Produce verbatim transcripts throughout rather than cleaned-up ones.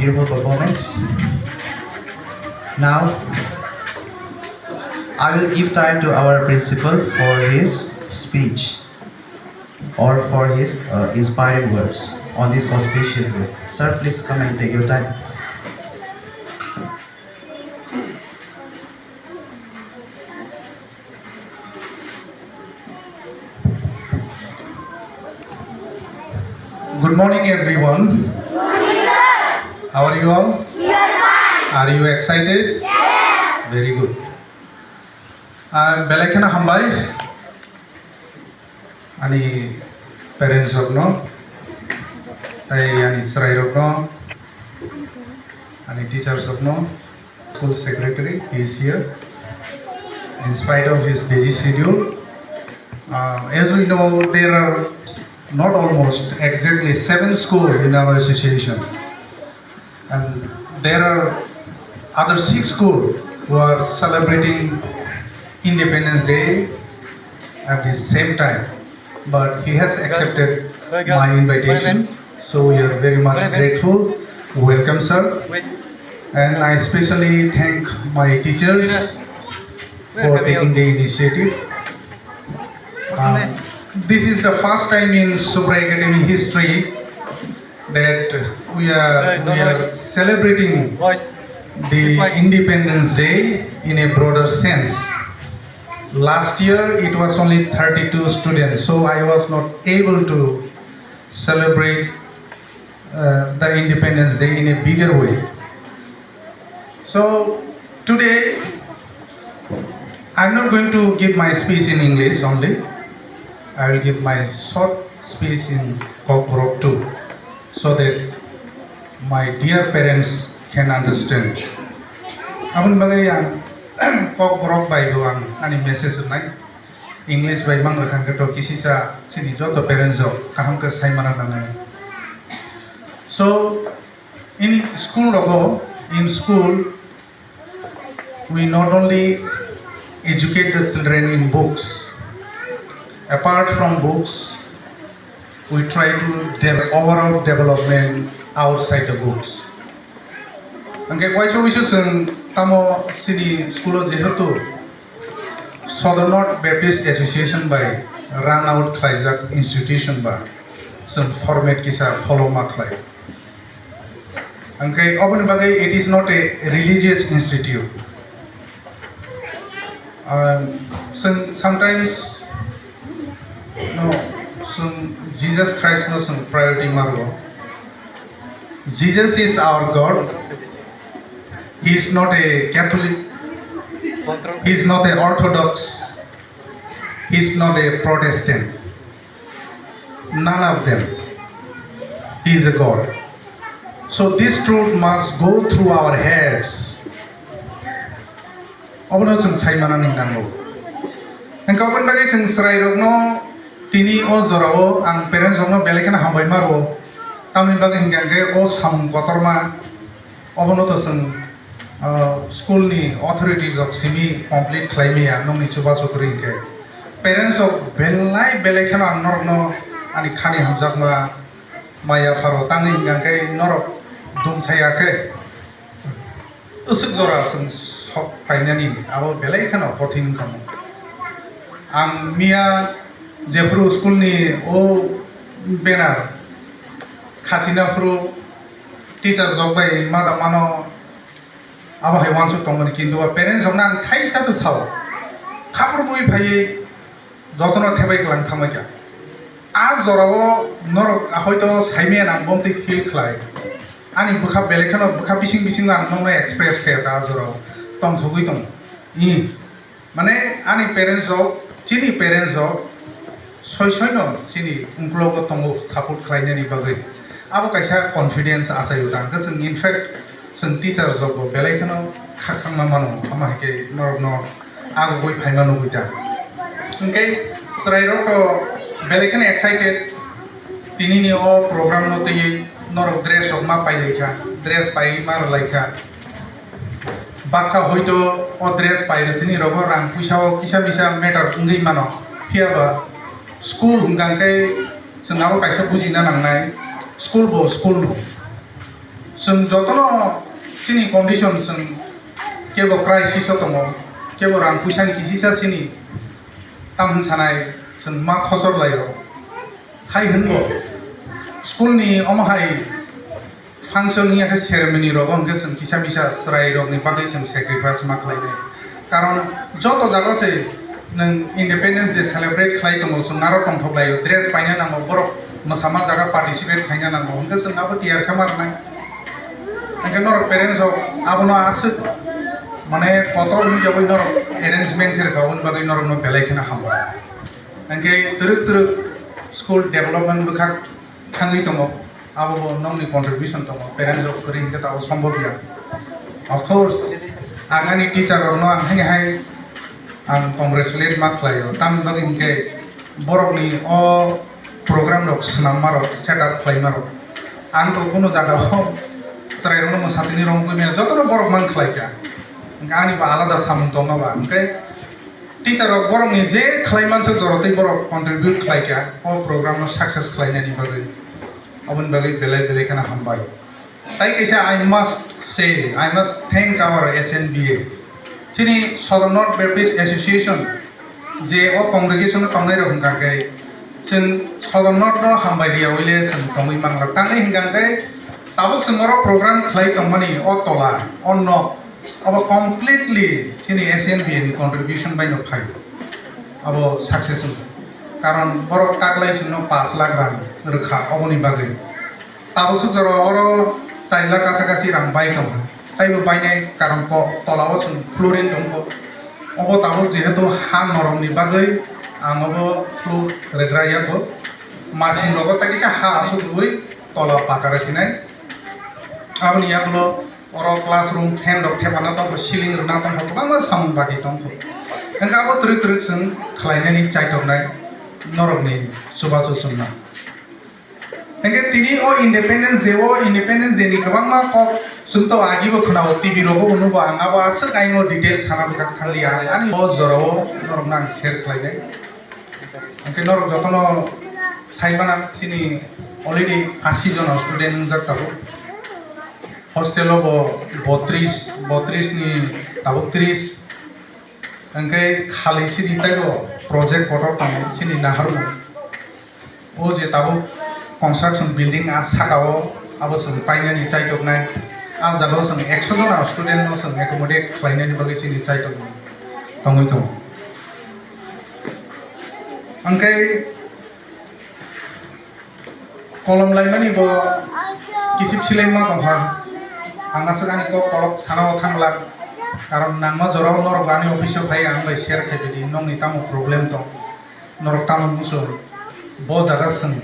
Beautiful performance. Now, I will give time to our principal for his speech or for his uh, inspiring words on this auspicious day. Sir, please come and take your time. Good morning, everyone. How are you all? We are fine. Are you excited? Yes. Very good. Ah, belai kheno hambai. Ani parents rokno, tai ani chwrai rokno, ani teachers rokno, school secretary, he is here. In spite of his busy schedule, uh, as we know, there are not almost, exactly seven school in our association. And there are other six school who are celebrating Independence Day at the same time. But he has accepted my invitation. So we are very much grateful. Welcome, sir. And I especially thank my teachers for taking the initiative. Um, this is the first time in Subrai Academy history that we are, we are celebrating the Independence Day in a broader sense. Last year it was only thirty-two students, so I was not able to celebrate uh, the Independence Day in a bigger way. So today, I'm not going to give my speech in English only. I will give my short speech in Kokborok too, so that my dear parents can understand. Aboni bagwi ang Kokborok bai bo ang ani message rwnai. English bai mang rwkha khe to kisisa chini joto parents rok kaham khe sai mana nangnai. So, in school rogo, in school, we not only educate the children in books. Apart from books, we try to develop overall development outside the books. Hwnkhe waisa waisa chwng tamo chini school o jehetu Southern North Baptist Association bai run out khlaijak institution ba chwng format kisa follow ma khlai. Hwnkhe oboni bagwi it is not a religious institute. Um, chwng sometimes no, chwng Jesus Christ no chwng priority ma rwo. Jesus is our God. He is not a Catholic. He is not a Orthodox. He is not a Protestant. None of them. He is a God. So this truth must go through our heads. Obono chwng sai manani nango. Hwnkhe oboni bagwi chwng chwrairokno tini o jorao ang parents rokno belai kheno hambai ma rwo. Tamoni bagwi hwnkhe hwnkhe o samung kotorma obono to chwng, ah, school ni authorities rok simi complete khlai maya nokni chubachu kwrwi hwnkhe. Parents rok belai belai kheno ang norokno ani khani hamjakma maya pharo tangwi hwnkhe norok dum saya khe. Aswk jora chwng sok phainani abo belai kheno kothin wngkha mo. Ang miya jephru school ni o banner khachina phuru teacher rok bai ma da mano abo hai uansuk tongmani, kintu o parents rokno ang thaisa se sao, khaphur mui phaiwi jotono thebai kwlang thangma kha. A jorao norok hoito saimaya nang bomtwi feel khlai. Ani bwkha belai kheno bwkha bising bising ang nokno express khe ta a jorao tongthogwi tong. I mane ani parents rok, chini parents rok soi soino chini ungklogo tongo support khlainani bagwi. Abo kaisa confidence achaio ta hwnkhe chwng in fact chwng teachers rok bo belai kheno khakchangma mano, ama hai khe norokno agogwi phaima nugwi ta. Hwnkhe chwrairok to belai kheno excited, tinini o program no twiwi norok dress rok ma pailaikha, dress paiwi ma rwlaikha. Baksa hoito o dress pairok tini rogo rang puisa o kisa misa matter wngwi mano, phiyaba school hwnkha khe chwng abo kaisa bujina nangnai, school bo school no. Chwng jotono chini condition, chwng kebo crisis o tongo, kebo rang puisani kisisa chini tam hwn sanai chwng ma khosor laio. Hai hwnbo school ni omo hai function wngya khe ceremony rogo hwnkhe chwng kisa misa chwrai rokni bagwi chwng sacrifice ma khlainai. Karon joto jaga se nwng Independence Day celebrate khlai tongo, chwng aro tongthok laio, dress paina nango, borok mwsama jaga participate khaina nango, hwnkhe chwng abo tiyar khe ma rwnai. Hwnkhe norok parents rok abono aswk mane kotor wngwi norok arrangement khe rwkha, aboni bagwi norokno belai kheno hambai. Hwnkhe twrwk twrwk school development bwkhak thangwi tongo, abo bo nokni contribution tongo, parents rok kwrwi hwnkhe tabuk sombobya. Of course, ang ani teacher rokno ang haini hai ang congratulate ma khlaio, tamni bagwi hwnkhe borokni o program rok swnamma rok, set up khlaima rok, ang to kuno jaga o chwrai rokno mwsatini rong buimaya jotono borok mang khlaikha, hwnkhe ani bo alada samung tongma ba, hwnkhe teacher rok borokni je khlai mansuk jorotwi borok contribute khlaikha o program no success khlainani bagwi, aboni bagwi belai belai kheno hambai. Tai kaisa I must say, I must thank our S N B A. Chini Southern North Baptist Association je o congregation o tongnai rok hwnkha khe chwng Southern North no hambai riya wile chwng tongwi mangla. Tangwi hwnkha khe tabuk chwng oro program khlai tongmani o tola, o nok, abo completely chini S N B A ni contribution bai no phai. Abo success wngkha. Karon borok taklai chwngno pash lakh rang rwkha oboni bagwi. Tabuk suk jora oro char lakh kasa kasi rang bai tongkha. Taibo bainai karon to-, tola o chwng flooring tongkho. Obo tabuk jehetu ha noromni bagwi ang obo floor rwgra yago. Masing rogo tai kisa ha asuk rwui tola pakara sinai. Aboni yagulo oro classroom fan rok thepana tongkho, ceiling rwna tongkho, kwbangma samung bagwi tongkho. Hwnkhe abo twrwk twrwk chwng khlainani chaitoknai norokni chubachu chwngno. Hwnkhe tini o Independence Day o, Independence Day ni kwbangma kok chwng to agibo khwnao, T V rogo bo nugo, ang abo aswk ayung o details sana bwkha thanglia. Ani o jorao norokno ang share khlainai. Hwnkhe norok jotono sai mano chini already asi jona student wngjak tabuk. Hostel o bo botris, botris ni tabuk tris. Hwnkhe khali chini taibo project kotor tongo chini naharmung. O je tabuk construction building a saka o abo chwng painani chaitoknai. A jaga o chwng ekso jona student no chwng accommodate khlainani bagwi chini chaitoknai tongwi tongo. Hwnkhe kolom laimani bo kisip silaima tongkha. Ang aswk ani kok kolok sana o thangla. Karon nangma jorao norok ani office o phai ang bai share khai di, nokni tamo problem tong, norok tamo muchung, bo jaga chwng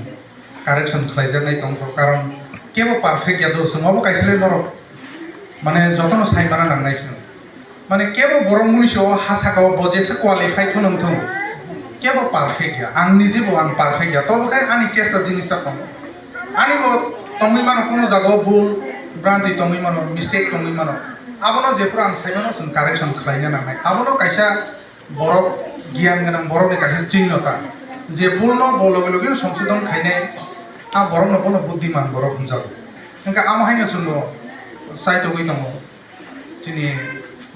correction khlaijaknai tongkha. Karon kebo perfect ya do, chwng obo kaisa le norok mane jotono sai mana nangnai chwng. Mane kebo borok muni se o ha saka o bo jesa qualified phano wngthung, kebo perfect ya, ang nije bo ang perfect ya, tobo khe ani chesta jinis ta tongo. Ani bo tongwi mano, kuno jaga o bul branti tongwi mano, mistake tongwi mano, abono jephuru ang sai mano chwng correction khlaina nangnai. Abono kaisa borok giyan gwnang borokni kaisa chinno ta, je bul no bo loge loge songsodon khainai, a borok no bono buddiman borok hwnjago. Hwnkhe amo haino chwng bo chaitogwi tongo. Chini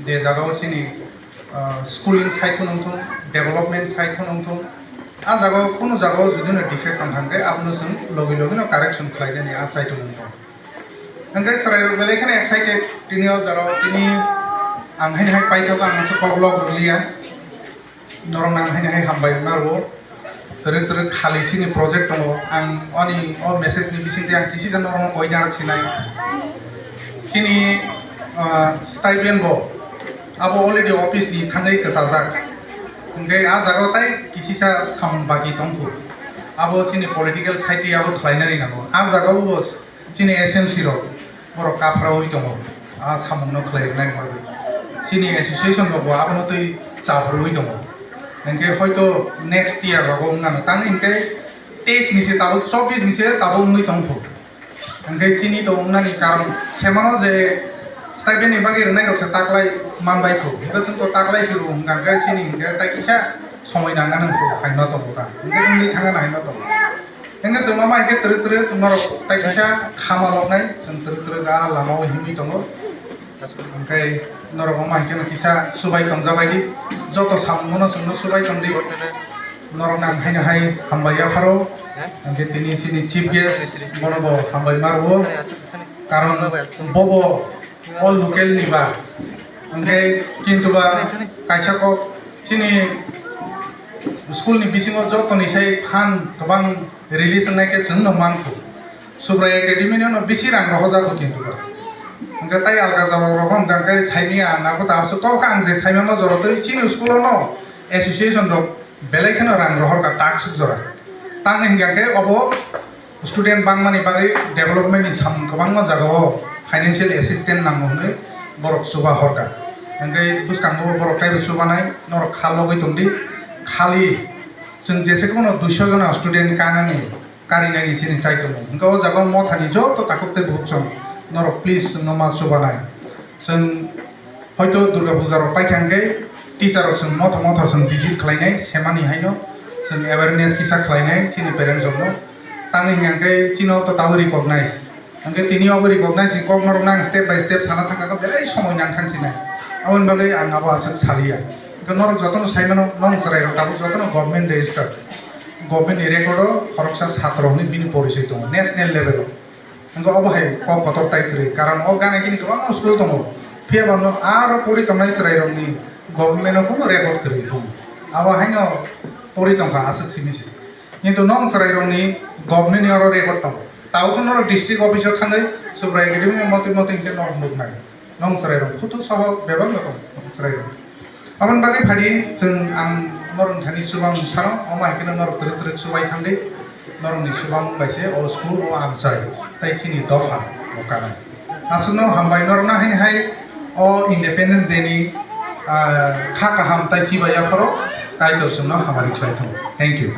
je jaga o chini, ah, schooling side phano wngthung, development side phano wngthung, a jaga o kunu jaga o jodi no defect tong kha hwnkhe abono chwng logi logi no correction khlai nani a side o wngthung. Hwnkhe chwrai rok belai kheno excited tini o jora o, tini ang haino hai paithak ang aswk kok lok rwliya. Norok nang haino hai hambai wngma rwo. Twrwk twrwk khali chini project tongo. Ang ani o message ni bisingtwi ang kisisa norokno koina rwk sinai. Chini, ah, stipend bo abo already office ni thangwi kwchajak. Hwnkhe a jaga o tai kisisa samung baki tongkhu. Abo chini political side twi abo khlainani nango. A jaga o bo chini S M C rok, borok kaphraui tongo, a samungno khlai rwnai bagwi. Chini association rokbo abono twi chap rwui tongo. Hwnkhe hoito next year rogo wngmano tangwi hwnkhe teis ni se tabuk chobbish ni se tabuk wngwi tongkho. Hwnkhe chini to wngnani karon semano je stipend ni bagwi rwnai rok se taklai manbai kho. Hwnkhe chwng to taklai se rw hwnkha hwnkhe chini hwnkhe tai kisa somoi nangna nangkho haino tongo ta. Hwnkhe wngwi thangna haino tongo. Hingke chwng omo hai khe twrwk twrwk norok tai kisa khama loknai, chwng twrwk twrwk a lama o himwi tongo. Hingke norok omo hai kheno kisa chubai tongjabaidi, joto samungno chwngno chubai tongdi. Norok nang haino hai hambai yapharo. Hingke tini chini chief guest bono bo hambai ma rwo. Karon bobo o local ni ba. Hingke kintu ba kaisa kok chini school ni bisingo joto ni sai phan kwbang release wngnai khe chwng no mankho. Subrai Academy no bisi rang rohorjak kho kintu ba. Hingke tai alka jawab rok hwn hingke saimia ang abo ta so kok ang je saimama jora twi chini school no association rok belai kheno rang rohor ka tak suk jora. Tang hingke obo student bangmani bagwi development ni samung kwbangma jagao financial assistance nango hwnwi borok chuba horka. Hingke bwskango borok taibo chubanai norok kha logwi tongdi. Khali chwng jese kono duiso jona student kanani karinani chini chai tongo. Hingke o jaga o mothani joto takhuk tei bukhuk song norok please chwngno ma chubanai. Chwng hoito Durga Puja rok paikha hingke teacher rok chwng motha motha chwng visit khlainai semani haino chwng awareness kisa khlainai chini parents rokno. Tangwi hingke chini o to tabwi recognize. Hingke tini obo recognize ni kok norok nang step by step sana thangkha belai somoi nang thang sinai. Aboni bagwi ang abo aswk saliya. Hingke norok jotono saimano nong chwrai rok tabuk jotono government register. Government ni record o khoroksa satro hwnwi bini porisoi tongo national level o. Hingke obo hai kok kotor tai kwrwi, karon o gana gini kwbangma school tongo, phiya ba no aro pori tongnai chwrairokni government o kunu record kwrwi kunu. Abo haino pori tongkha aswk simi se. Kintu nong chwrairokni government ni oro record tongo. Tabuk norok district office o thangwi Subrai Academy motwi motwi hingke norok nuknai. Nong chwrairok photo soho bebak rokong nong chwrairok. Aboni bagwi phadi chwng ang norok thani chubang sano, omo hai kheno norok twrwk twrwk chubai thangdi, norokni chubang bai se o school o amchai tei chini dopha bo kanai. Aswkno hambai norokno haini hai o Independence Day ni, ah, kha kaham tei chibai yapharo Kaitor chwngno hamari khlai thung. Thank you.